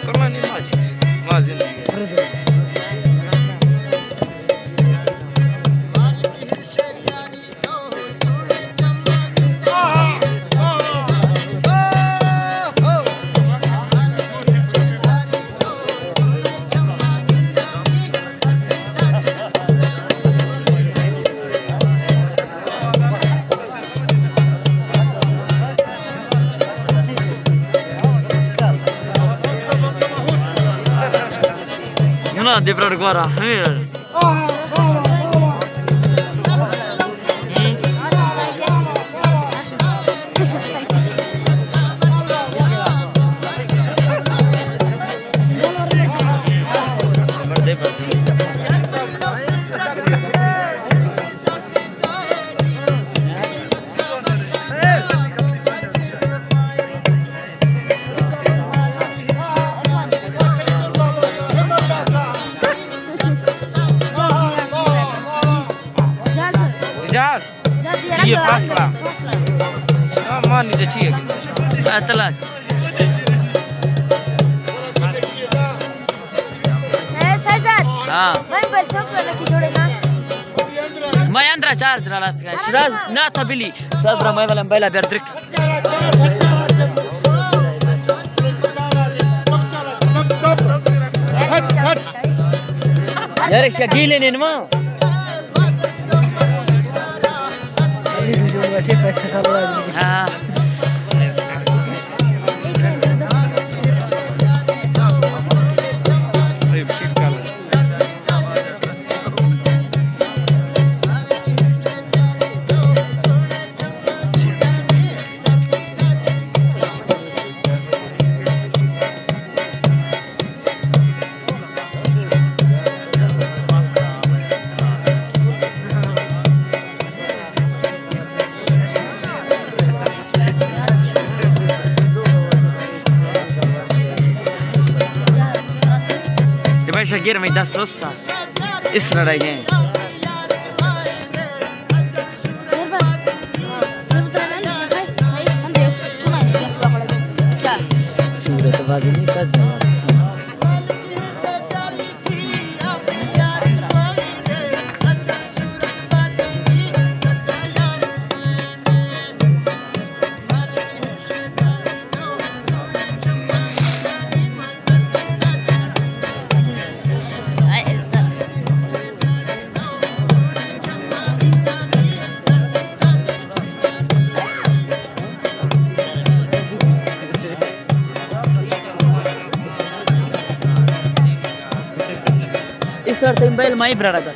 قربانی ما چیز، ما زندگی۔ نہ، دیبرار گوارا، ہمیں۔ اعجاز، چی اے فاصلہ؟ ہاں، مان لیجیے، چی اے؟ اطلاع۔ اے شہزاد۔ ہاں۔ میں بل چوک لگی جوڑے نا۔ میں اندرا چارج را لات کا۔ شیراز، نا تبلی۔ صبر، میں والا بیلا بیردرک۔ یار، اس کا گیلے نے نما۔ ہاں۔ اے بھائی شگیر میں دست دوستا اس لڑائی ہے۔ صورت بازی نہیں کر دیا۔ اس طرح تم بیل مائی برڑا کا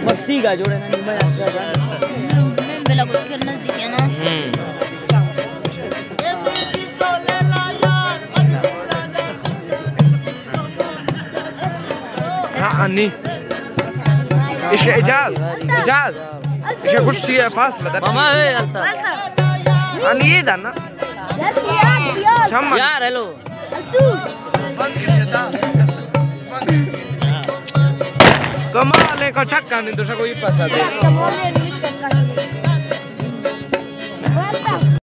مفتی کا جوڑے نا، میں آسرا کا۔ میں بلا کچھ کرنا سیکھے نا۔ ہوں۔ ہاں، انی۔ عشق اعجاز، اعجاز۔ عشق خوش چی ہے، فاصلہ در ماما ہے التا۔ انی یہ دانا۔ چم۔ یار، ہیلو۔ کمال ہے، کو چھکا نہیں تو سکو یہ پسا دے۔